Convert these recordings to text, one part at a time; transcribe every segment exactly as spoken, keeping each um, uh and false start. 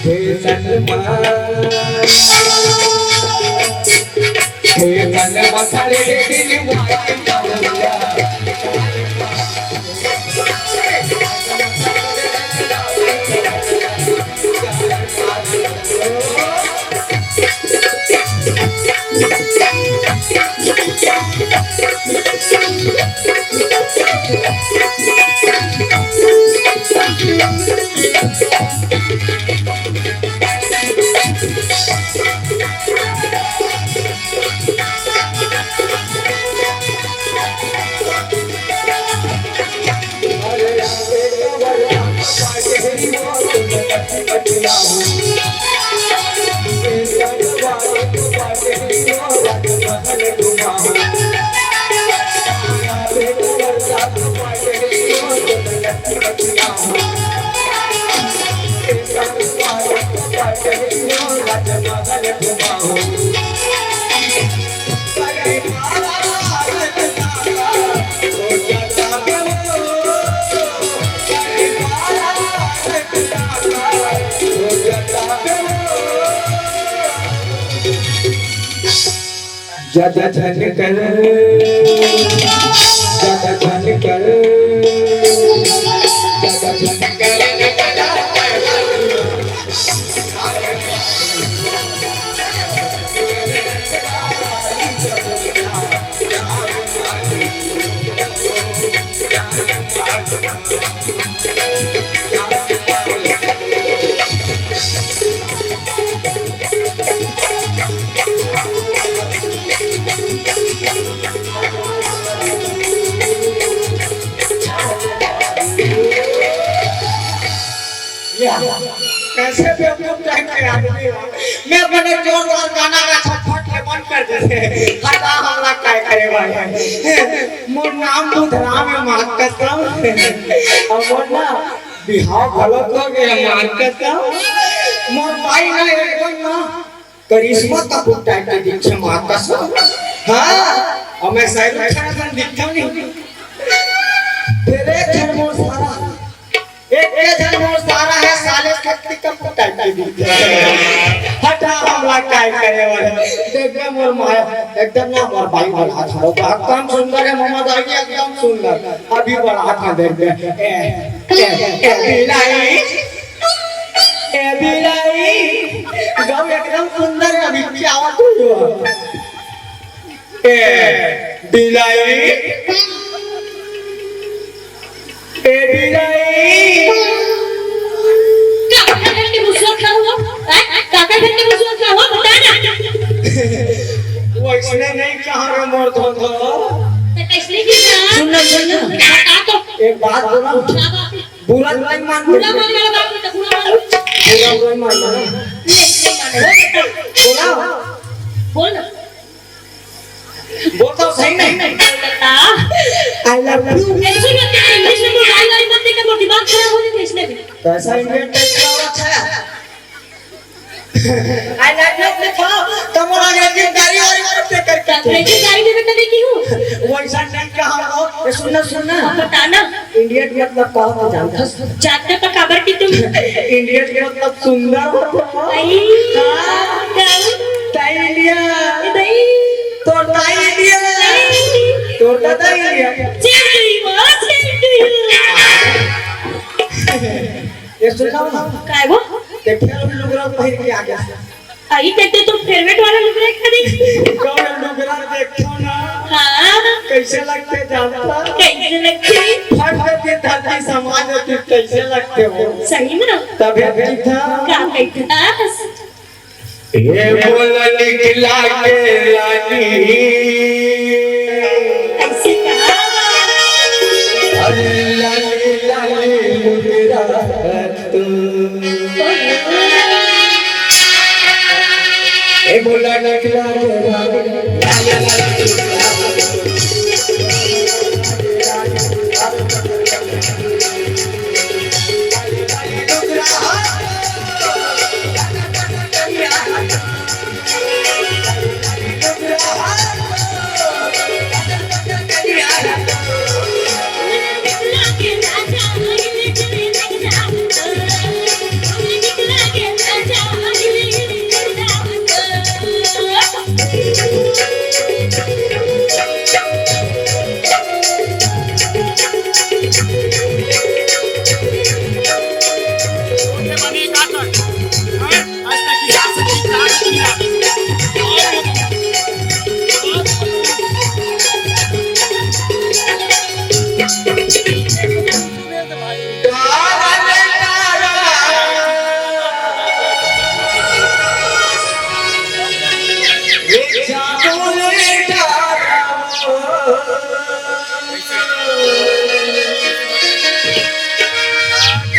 हे सलमान, हे सलमान, सारे दिल वाले। ज्यादा झन कर, ज्यादा झन कर, ज्यादा झन कर। या, कैसे बेवकूफ टाइप के आदमी हो? मैं बने जोरदार गाना गा, फट ले बंद कर देते। हटा, हमला काय करे भाई? मोर नाम बुधराम है, माँ कसम। अब मोर ना बिहाव गलत हो गया, माँ कसम। मोर भाई ना एकदम ना करिश्मा कपूर टाइप के दिखे, माँ कसम। हाँ, और मैं शाहरुख खान असन दिखता नहीं। तेरे घर में सारा एक के झन मोर सारा है, साले शक्ति कपूर टाइप के दिखथे। हटा, हमला काय करे वाले। देख बे मोर माया, एकदम ना मोर भाई वाला था। वो एकदम सुंदर है, ममा दाई एकदम सुंदर। अभी बड़ा था, देख बे। ए, ए, ए बिलाई, ए बिलाई, गाँव एकदम सुंदर है, अभी क्या हुआ तू? ए बिलाई, ए बिलाई। काका घर के मुसवा खा हुआ? हैं? काका घर के मुसवा खा हुआ? बता ना। वो इसने नहीं कहा रे मोर धोधो। तो कैसने की ना? सुन ना, सुन ना। बता तो। एक बात बोला। क्या बात है? बुरा नहीं मान। बुरा मान वाला बात नहीं, तो बुरा मान। बुरा, बुरा नहीं मानना ना। नहीं, नहीं मानना। बोला। बोल ना। बोल तो सही नहीं। नहीं, नहीं, नहीं। I love you। ऐसे करते हैं, इंग्लिश में बोल, गाली वाली मत देकर, वो दिमाग खराब हो जाता है इसलिए भी। तो ऐसा इंडियन टाइप का औरत है। I love you लिखा, तो बोला अंग्रेजी गाली वाली मत देकर क्या? अंग्रेजी गाली देवे तो नहीं की हूँ। वो ऐसा नहीं कहा हो। ये सुनना, सुनना। हाँ, बताना। इंडियट मतलब का होथे जानथस? जानते तो काबर कि तुम इंडियट मतलब सुंदर होथे। नहीं। हाँ। क्या? ताई इंडिया। नहीं। तोर ताई इंडिया। नहीं। तोर दादा India. Same to you, same to you। ये सुन लो ना। काय वो? देख, फिर लुगरा पहिर के आ गया। आई कहते तुम फेवरेट वाला लुगरा एक खरीद। कौन लुगरा देखो ना। हाँ। कैसे लगते जानता? कैसे लगते? फट के धरती समाज में तुम कैसे लगते हो? सही में? तभी कहता। क्या कहता? ये बोला निकला के रानी। ऐसे कहा। अरे लाली लाली लुगरा तू। ए बोला निकला के रानी।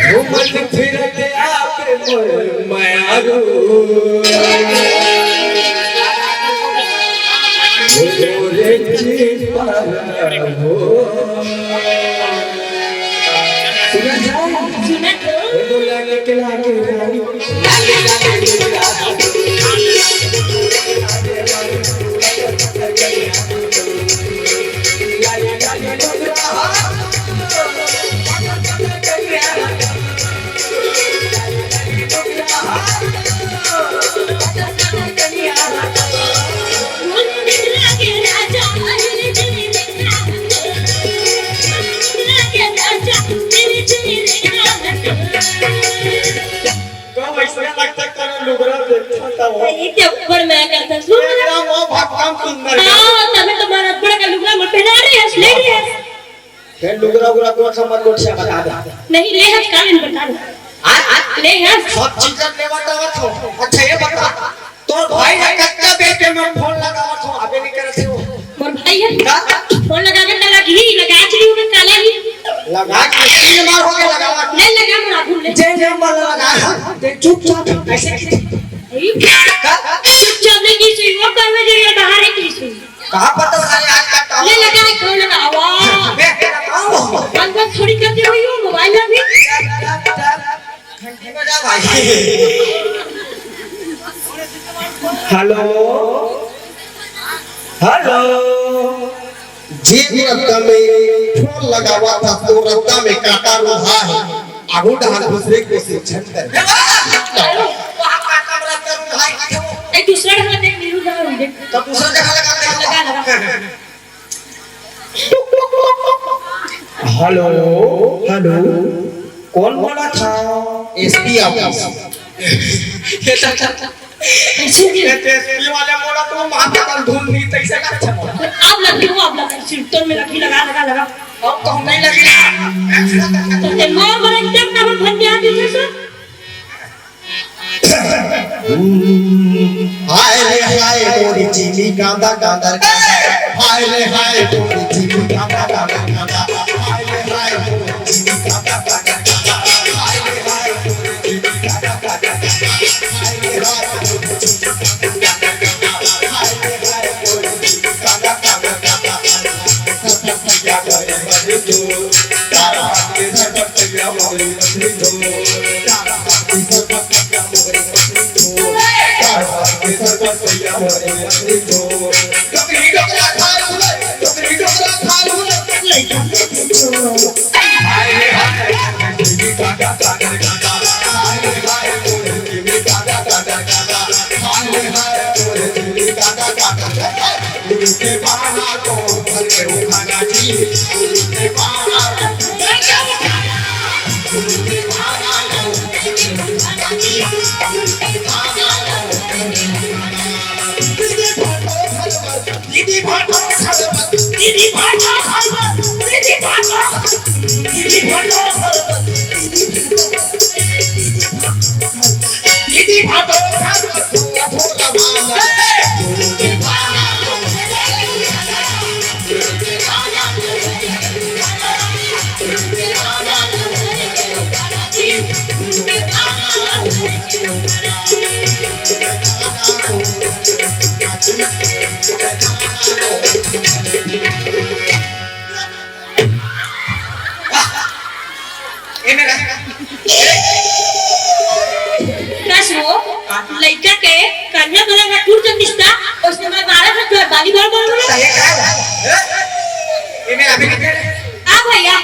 घूमत फिरत आके मोर मयारू, मोरे जी पारा हो। सुना जाए? सुना तो। ए, बोला के लागे रानी। कब ऐसा लगता है तेरा लुगरा देखता था वो? अरे, के ऊपर मैं करता हूँ। एकदम वो भक्कम सुंदर है। हाँ, तभी तो मारा बड़ा का लुगरा मत पहना रहे हैं, ले रहे हैं। फिर लुगरा उगरा को अच्छा मत गोठिया बता दे। नहीं, ले हस कालिन बता दे। आ, आ, ले हस। सब चीज ले बतावत हो। अच्छा, ये बता, तोर भाई ह कतका बेर के मैं फोन लगावत हो, आबे नहीं करत हो। मोर भाई ह? का? फोन लगावे त लगही, लगा चली उन्हें काला ही। लगा के तीन बार हो गया लगावत। ले लगा मोर आगू ले। जे जे वाला लगा, ते चुपचाप ऐसे की। अरे, का? चुपचाप नहीं की सुई, वो करवे जे बाहर है की सुई। कहाँ पता साले आज का टावर ले लगा, फोन लगा, वाह। बे, तेरा काम हो। अंदर थोड़ी करती हुई हो, मोबाइल में भी। घंटी बजा भाई। Hello, hello. जे रद्दा में फोन लगावा था, तो रद्दा में काटा रोहा है। आगू डहार दूसरे को से छन कर। ए, दूसरा डहार देख, नीरू डहार देख। तो दूसरा जगह लगा दे। लगा, लगा। हेलो, हेलो, कौन बोला था? SP office. ये तो, ये तो एसपी वाले बोला तो माथा का धुन नहीं, तैसे का अच्छा बोला। अब लग गई, अब लग गई, सिर में लगी, लगा, लगा, लगा। अब तो हम नहीं लगी। तो ते मोर बड़ा एकदम ना हम भंडिया दीजिए सर। हाय रे हाय मोरी जीवी कांदा कांदा कांदा। हाय रे हाय मोरी जीवी कांदा कांदा कांदा। हाय रे हाय मोरी जीवी कांदा कांदा कांदा। हाय रे हाय मोरी जीवी कांदा कांदा कांदा। हाय रे हाय मोरी जीवी कांदा कांदा कांदा। हाय रे हाय मोरी जीवी कांदा कांदा कांदा। दीदी भाटो खलबत, दीदी भाटो खलबत, दीदी भाटो, दीदी भाटो खलबत, दीदी भाटो, दीदी भाटो खलबत, भोला भोला माला। ए मेरा। बस वो लइका के कन्या वाला का टूट जब रिश्ता, उसने मैं बारह हाथ जो बाली बाल बोल बोले। सही कहा। ए मेरा अभी निकल। आ भैया।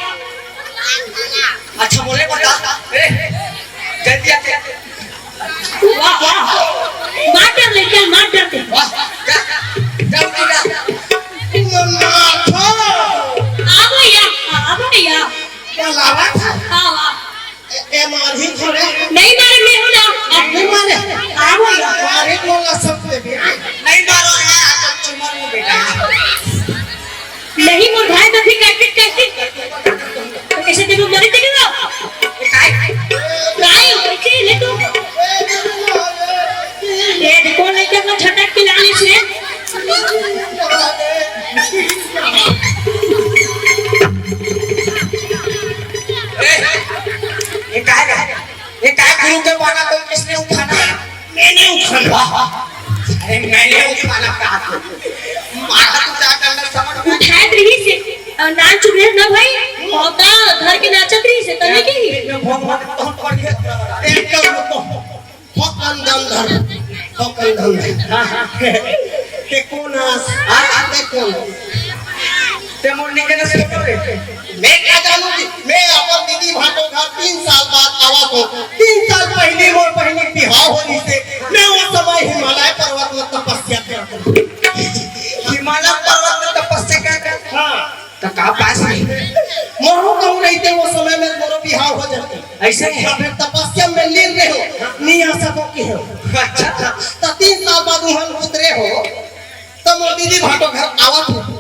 अच्छा बोले बता। ए, जल्दी आके। वाह, वाह। मार डाल लइका, मार डाल दे। वाह, जा, जा, उठी जा। आ भैया, आ भैया। क्या लावा था? हाँ, हाँ। ए, ए, मार ही थोड़े। नहीं मारे, मैं हूँ ना। नहीं मारे। आ भैया। मारे बोला सबसे भी। नहीं मारो यार, आज तो चुमर में बैठा है। नहीं, मोर भाई तो भी काटपीट करती। तो कैसे देखो, मरे चले जाओ। काय? काय? कैसे ले तू? ये देखो, लेके अपना झटक के लाने से। ए, ये काय है? ये काय गुरु के पाना कोई किसने उठाना? मैंने उठाना। अरे, मैंने उठाना कहा था? मारा तो क्या करना, समझ में उठात रही से, अ, नाच चुके ना भाई, होता धर के नाचत रही से, तने की? मैं भगवान को पढ़ के एकदम रुको। फकन दम धर, फकन दम धर। हाँ, हाँ। ते कोन आस? हाँ, हाँ, ते कोन? ते मोर निकल से बोल रे। मैं क्या जानू जी? मैं अपन दीदी भाटो घर तीन साल बाद आवत हूँ। तीन साल पहले मोर बहिनी बिहाव होइस हे। मैं वो समय हिमालय पर्वत में तपस्या करत हूँ। हिमालय पर्वत में तपस्या करत हूँ? हाँ। तो का पास नहीं? मोरो कहूँ रहिते वो समय में मोरो बिहाव हो जाते। ऐसे? या फिर तपस्या में लीन रहो, नहीं आ सको कि हो। अच्छा। तो तीन साल बाद उहन उतरे हो, तो मोर दीदी भाटो घर आवत हो।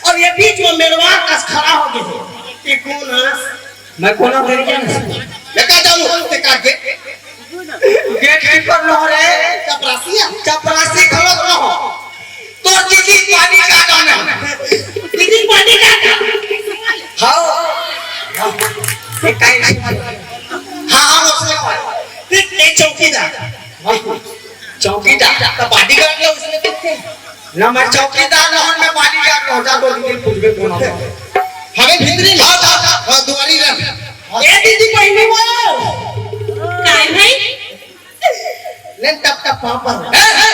और ये बीच में मेड़वा कस खड़ा हो गए हो। ये कोन आस? मैं कोनो घर के नहीं। मैं का जानू, ते का गेट? गेट कीपर न हो रे। चपरासिया? चपरासी खलत न हो। तोर दीदी पानी का दाना। दीदी पानी का दाना। हाँ। ये काहे नहीं? हाँ, हाँ, उसने कहा। ते, ते चौकीदार। चौकीदार? तो बॉडीगार्ड ला उसने देखे। ना, मैं चौकीदार ना हूँ, मैं बॉडीगार्ड हूँ। जा तो दीदी पूछबे कौन है। हमें भीतरी ले। हाँ, जा, जा। हाँ, दुआरी रह। ए दीदी, पहली वो। काय भाई? ले टप टप पाँव पर। ए, ए।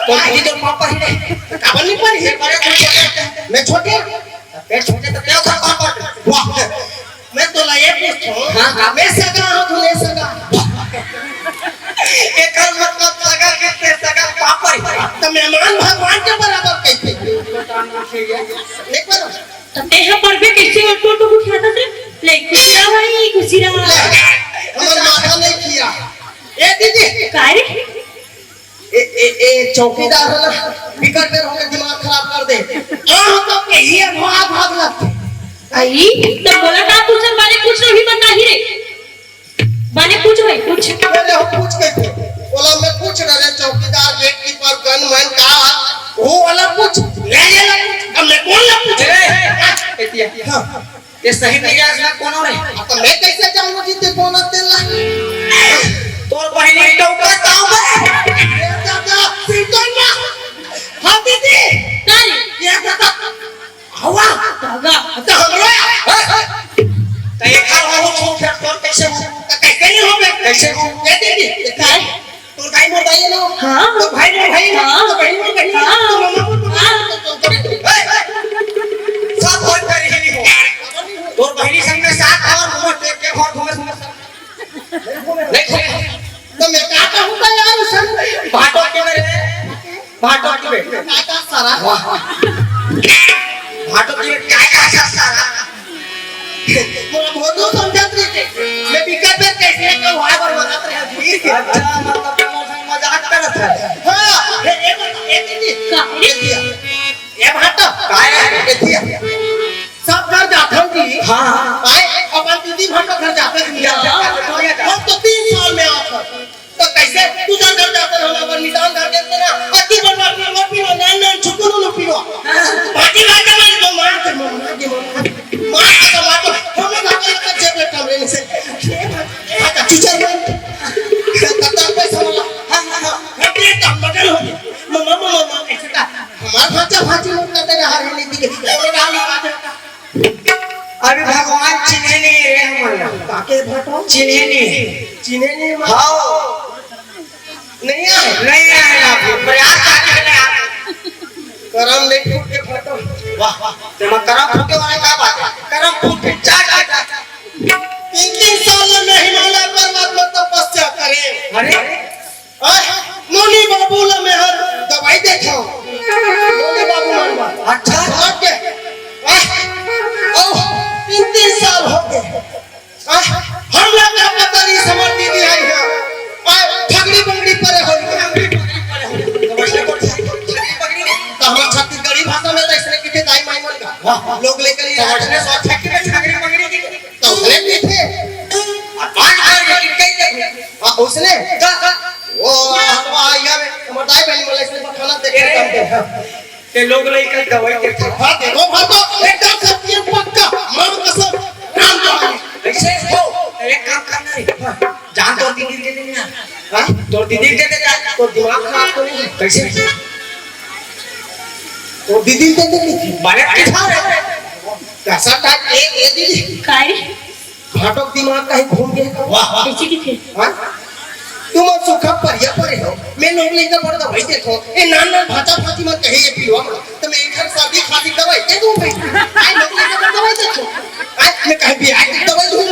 तो दीदी तो पाँव पर ही नहीं। काबर नहीं पर ही? बड़े तो छोटे होते हैं। मैं छोटे? पेट छोटे तो क्या था पापड़? वाह। मैं तो ला ये पूछता हूँ। हाँ, हाँ। मैं सगा हूँ, तू नहीं सगा। एकर मतलब सगा किसने सगा पापड़? तो मेहमान भगवान के बराबर कैसे? एक बार तो तेहा पर भी कैसे ऑटो ऑटो उठाता से? ले, खुशी रहा भाई, खुशी रहा। ले, हमर माथा नहीं किया। ए दीदी। काय रे? ए, ए, ए, चौकीदार है ना, बिकट बेर होके दिमाग खराब कर दे। हाँ, तो कहिए भाग, भाग लगते। आई, तो बोला का पूछन, माने कुछ नहीं बता ही रे। माने कुछ भाई, कुछ। अरे, हम कुछ कहते। बोला, मैं कुछ ना रे, चौकीदार, गेट कीपर, गनमैन का, वो वाला कुछ, नहीं ये वाला कुछ, अब मैं कौन ला पूछ? ए, ए, ए, ए, हाँ। ये सही मिजाज ना कोनो नहीं। अब तो मैं कैसे जानूं जी ते कौन तेला? तोर बहिनी डौका ताऊ बे। ए दादा, सिंटन ना। हाँ दीदी। तारी। ये दादा। हवा। दादा। तो हमरो। तो ये खा हो, हो, हो, फिर तोर कैसे हो? तो कैसे नहीं हो बे? कैसे हो? ये दीदी। काय? तोर भाई मोर भाई है ना? हाँ। तोर भाई मोर भाई है ना? हाँ। तोर बहन मोर बहन है ना? हाँ। तोर मामा मोर मामा है ना? हाँ। तोर, तोर, तोर, ए, ए, सब होत कर ही नहीं हो। तोर बहनी संग में साथ और घूमत देख के घर घूमे घूमे सब। नहीं घूमे। तो मैं क्या कहूँगा यार उसन? भाटो के मेरे, भाटो के मेरे। काका सारा। वाह। भाटो के मेरे काका सारा। मोला बहुत समझत रहिथे। मैं बिकट बेर कैसे कहूँ, हाय बर मजाक रहे जी। अच्छा, मतलब, तुम लोग मजाक करत है। हाँ, ये, ये, ये, ये, ये, का? ये दिया। ये भाटो। काय है? ये दिया। सब घर जाथन जी। हाँ, हाँ। भाई, अपन दीदी भाटो घर जाते नहीं। जाते, जाते, जाते। हम तो तीन साल में आथन। तो कैसे तू जान घर जाते हो, अपन निदान घर देते ना, अति बन बात में पीलो, नान नान छुकुनु नु पीलो। भाटी भाटी में तो मार के, मार के, मार के, मार के तो मार दो। हम लोग आते हैं तो जेब में कमरे में से, ये भाटा, भाटा, चुचर में। कत्ता पैसा वाला। हाँ, हाँ, हाँ। हम ये तो हम बगल हो गए। मम्मा, मम्मा, मम्मा, ऐसे का। हमारा भाटा भाटी लोग करते रहा है, नहीं दिखे। और डाल लगा देता। अभी भगवान चिन्हे नहीं रे हमन ला। काके भाटो? चिन्हे नहीं। चिन्हे नहीं, हाँ। नहीं आए? नहीं आए ना, प्रयास करके नहीं आए। करम नहीं फूट के भाटो। वाह, वाह। तेमा करम फूटे वाला का बात है? करम फूट के जा, जा, जा। तीन, तीन साल में हिमालय पर्वत में तपस्या करे। अरे? आह, नोनी बाबू ला मैं हर दवाई देथव। नोनी बाबू मन बर। अच्छा। समझ के? आह, ओ, तीन, तीन साल हो गए। आह, हम लोग का पता नहीं समझ दीदी आई है। आह, फगड़ी बंगड़ी परे हो। हाँ। लोग लइका ये तो वइसने सोचथे कि मैं झगड़ी मगड़ी की। तो उसने भी थे। और कौन कर ये कहीं नहीं। हाँ, उसने। का, का? वो हवा आइया में, हमर दाई बहिनी मन ला इसने पखाना देख के अरे। काम दे। हाँ। ते लोग लइका दवाई देथे। हाँ, देखो, हाँ, तो एकदम सत्य पक्का, माँ कसम, राम दवाई। कइसे? हो, एक काम करना रे। हाँ। जान तोर दीदी दे देना। हाँ? तोर दीदी दे दे जा। तोर दिमाग खराब तो नहीं? कइसे? तोर दीदी दे दे नहीं? बने किसान है। कैसा टाइप? ए, ए दीदी। काय? भाटो के दिमाग कहीं घूम गया का? वाह, वाह। कइसे किथे? हाँ? तुमन सुखा परिया परे हो। मैं लोग लइका बर दवाई देथों। ए नान नान भांचा भांची मन कहे ये पिलवा मन। त मैं एखर सर्दी खांसी दवाई दे दूं भाई। आय लोग लइका बर दवाई देथों। आय मैं कहीं भी आय दवाई दूं।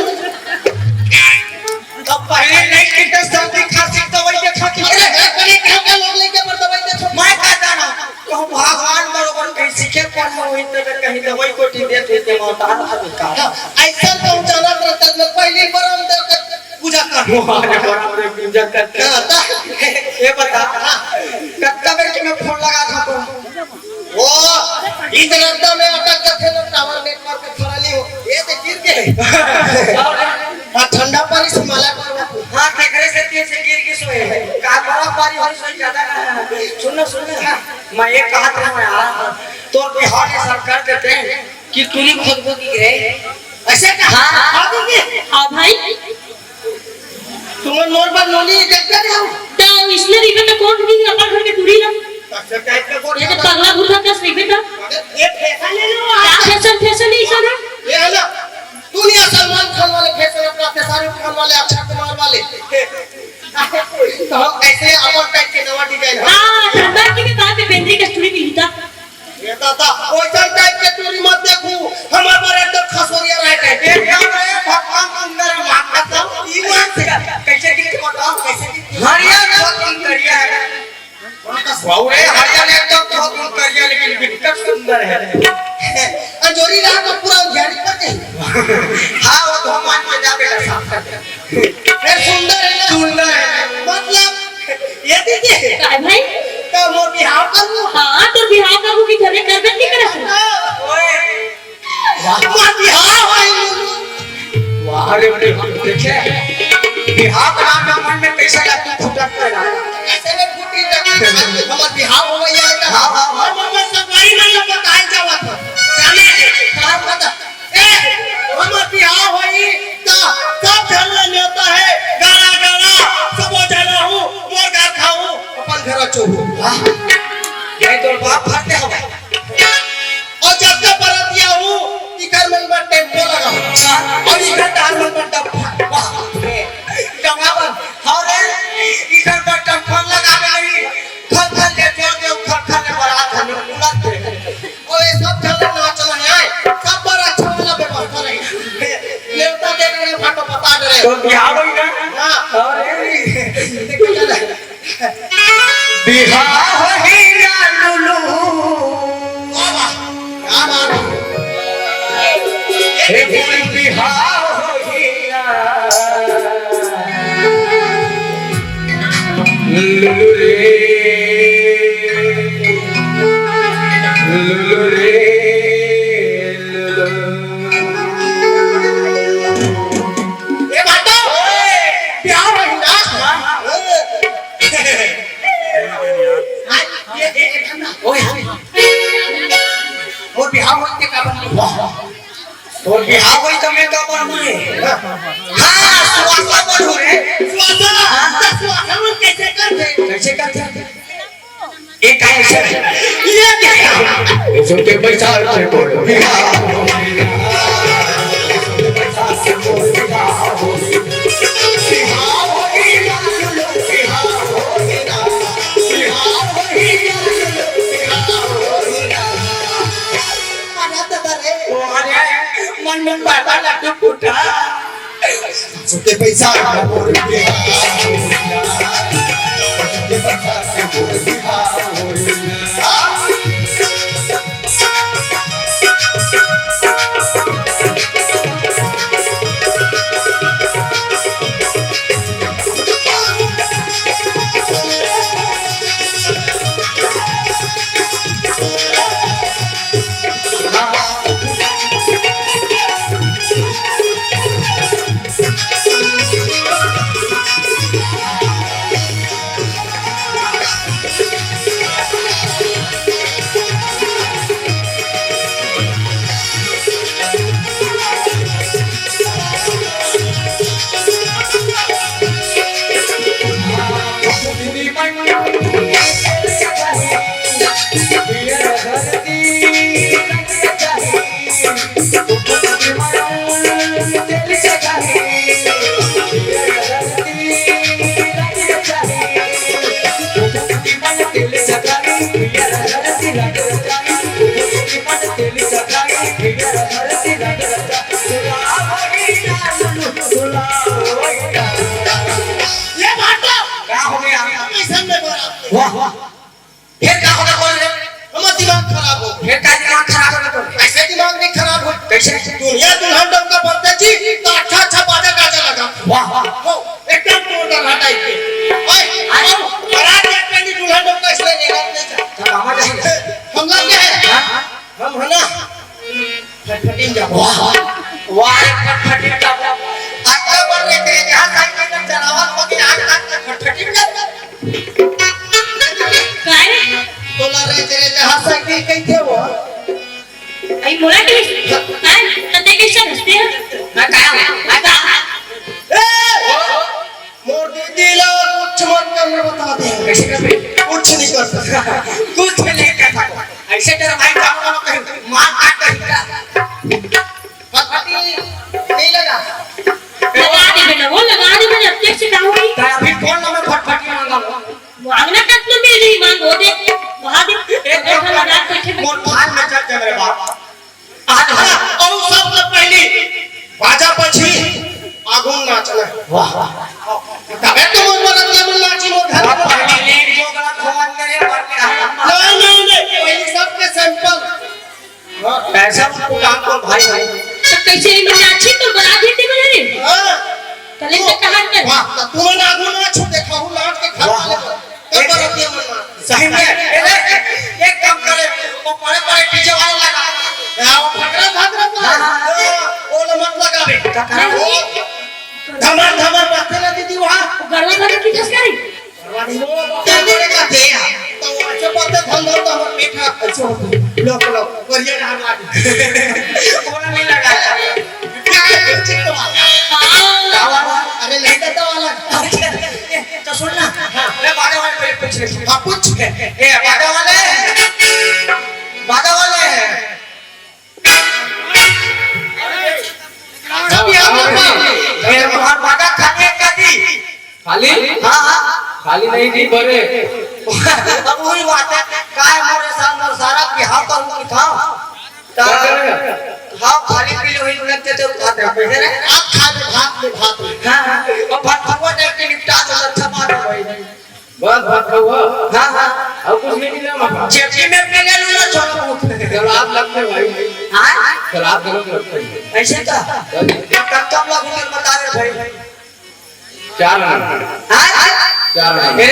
तब पहले नहीं किथे सर्दी खांसी दवाई देखा कि अरे, अरे, अरे, क्या, क्या लोग लइका बर दवाई देथों? मैं का जाना? कहूँ भगवान बरोबर कहीं सीखे पढ़े होही त कहीं दवाई गोटी देत होही ते मौतार हवे का। हाँ, अइसन तो हम जानत रहते, मैं पहली बरम दे के पूजा कर। अरे बरम दे पूजा कर। हाँ, त ये बता, कत्ता बेर के मैं फोन लगा था तो। ओ, इस रद्दा में अटक जाथे ना, टावर नेटवर्क खड़ा नहीं हो। ये तो गिर गए। हाँ, ठंडा पानी से मला करवा। हाँ, केकरे से तीर से गिर के सोए। का बर्फबारी होई सोई ज्यादा ना। सुन ना, सुन ना। मैं ये कहत रहूं यार, तोर बिहाव ये सरकार देथे कि टूरी खोदबो की रे। अइसे का? हाँ। हाँ, दीदी। हाँ, भाई। तुमन मोर बर नोनी देखते रहो। त इसने रिबे त कोन भी अपन घर के टूरी ला। अच्छा, टाइप का कोन ये तो पगला भूता कस रिबे त। अरे, ये फैशन ले लो का आप। फैशन, फैशन नहीं सर। ये है ना, दुनिया सलमान खान वाले फैशन अपनाते, शाहरुख खान वाले, अक्षय कुमार वाले। तो हम ऐसे अपन टाइप के नवा डिजाइन हम हाँ, धंधा की भी बात है, बेंद्री कस्तूरी मिली था। ये दादा, ओइसन टाइप के टूरी मत देखू, हमर बर एकदम खसोरिया रहे टाइप। एकदम रे, भगवान सुंदर है, माँ कसम, ईमान से। कैसे दिखते बताओ, कैसे दिखते? हरियर बहुत सुंदरिया है। माँ कसम। वाह रे, हरियर एकदम बहुत सुंदरिया, लेकिन दिखकर सुंदर है। अंजोरी रात को पूरा उधियारी कर दे। हाँ, वो तो हम मान के जा बेटा, साफ कर दे। ए, सुंदर है ना? सुंदर है। मतलब, ये दीदी। काय भाई? त मोर बिहाव करबो? हाँ, तोर बिहाव करबो कि घरे करबे नहीं करत? ओए। वाह। मोर बिहाव है। वाह रे, देखे? बिहाव का नाम मन में कैसे का तू फुटक कर आ? ऐसे में फूटी तक हमर बिहाव हो गया है। हाँ, हाँ, हाँ। हम अपन संगवारी मन ला बताए जावत ह। जाने दे। का पता? ए, हमर बिहाव होई, त सब झन ला नेवता है, गाड़ा, गाड़ा, सबो झन आहू, मोर घर खाहू, अपन घर चोहू। हाँ। ये तो बाप भरते हो। अउ जब तक बरतिया हूँ, इकर मन बर टेम्पो लगा। अच्छा। अउ इकर तार मन बर डब्बा। वाह। डब्बा बर। हाँ रे, इकर बर डब्बा लगा के नहीं, खल खल ले जोर दे, खल खल ले बरात हमें बुलाते। ओए, सब झन ला नाचना हे, सब बर अच्छा वाला व्यवस्था रही। नेवता दे रहे, भाटो पता दे रहे। तो बिहाव होई ना? हाँ। अरे। देखो, चला। बिहाव होई ना लुलु। वाह, वाह। क्या बात है। हे फूल बिहाव होई ना। लुलु रे, लुलु रे, लुलु। ए भाटो, बिहाव होई ना। ओए, मोर बिहाव होई ते का बन? वाह, वाह। तोर बिहाव होई त मैं का बनहूं रे? हाँ, सुवासा बनहूं रे। सुवासा? हाँ। त सुवासा मन कैसे करथे? कैसे करथे? एक ऐसे। ये क्या? सुन के पैसा से बोल बिहाव। अरे, मन में बाबा लड्डू फूटा। सुते पैसा। ये बात तो का हो गया? कइसन में बरात नहीं। वाह, वाह। फिर का होगा बोल रे? हमर दिमाग खराब हो। फिर का दिमाग खराब होगा तो? अइसे दिमाग नहीं खराब हो। कइसे? दुनिया दुल्हन डउका बनथे जी, त अच्छा अच्छा बाजा गाजा लगा। वाह, वाह। हो, एकदम टोटल हटाई के। ओए, अरे, बरात जात में नहीं दुल्हन डउका इसलिए नहीं जाते। तो बाबा जी। हम लोग क्या है? हाँ, हाँ। हम है ना, फटफटी में जाबो। वाह, वाह, फटफटी में जाबो। अतका बड़ रे तेरे जहाँ साइकिल में चलावत होगी, आज तक फटफटी में जाबो। काय? तोला रे तेरे जहाँ साइकिल कइसे हो? आई मोला के, काय? तते कइसे हंसते हैं? मैं काय? मैं काय? ए! मोर दीदी ला कुछ मत करना बता दे। कइसे करबे? कुछ नहीं कर सकता। कुछ नहीं कर सकता। अइसे तेरा भाई काम वाला कहीं मार काट कहीं का। फटफटी नहीं लगा। लगा दे बेटा, वो लगा दे बेटा, अतेक से का होई? तो अभी कौन ना मैं फटफटी मांगा हूँ? मांगना कतना मिल रही, मांग वो दे, वहाँ दे। एक लगा, लगा, बैठे, बैठे। मोर थाल में चल जा मेरे बाप। आज हाँ, और सबसे पहली बाजा पछी आगुन नाचना। वाह, वाह। तबे तो मोर बरातिया मन नाची मोर घर में। पहली लीड जो गला खोन करे, बाकी हम नहीं, नहीं, नहीं, पहली सबके सैंपल। हाँ, ऐसा काम तो भाई, भाई। तो कइसे ही मन नाची तो बरात ही बने रे। हाँ। तले तो कहाँ कर? वाह, तो तुमन आगुन नाचो, देखा हूँ नाच के घर वाले को। तब बरातिया मन नाच। सही में, ए, ए, एक काम करे, वो बड़े बड़े डीजे वाला लगा। हाँ, वो फटरा फटरा वाला। हाँ, हाँ। वो, वो लो मत लगावे। का करा? वो धमाल धमाल बाजथे ना दीदी वहाँ। गरबा लगा की जस करी। वो क्या बोले का दे यार। तो वो ऐसे पड़ते धम धम तो हमारे पेट में ऐसे होते। लो, लो, बढ़िया डाल ला। वो नहीं लगा। क्या है, चित्त वाला? हाँ। क्या वाला? अरे, नहीं देता वाला। तो सुन ना, हाँ, मैं बाजा वाले को पूछ ले। हाँ, पूछ। ए, बाजा वाले, बाजा वाले। सब यहाँ पर। ए, तुम्हार बाजा खाली है क्या जी? खाली? हाँ, हाँ। खाली नहीं जी, भरे। अब वही बात है, काय मोरे साथ में सारा बिहार का लोग था। का करे? हाँ, खाली पीली हुई लगते थे, खाते हैं, पैसे रे। आप खा ले, भात ले, भात ले। हाँ, हाँ। और भात खावा टाइप के निपटा दो, अच्छा बात है भाई। बस भात खावा। हाँ, हाँ। और कुछ नहीं मिला वहाँ। जेबी में पी ले लो ना, छोटा बहुत। शराब लगते भाई। हाँ? शराब गलत लगते हैं। ऐसे का? कब, कब लगते हैं, बता रहे भाई। चार आना। हाँ? चार आना। ए,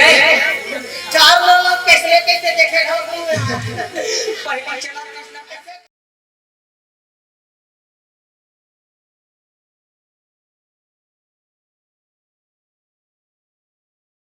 चार लोग कैसे, कैसे देखे हो? पहले चला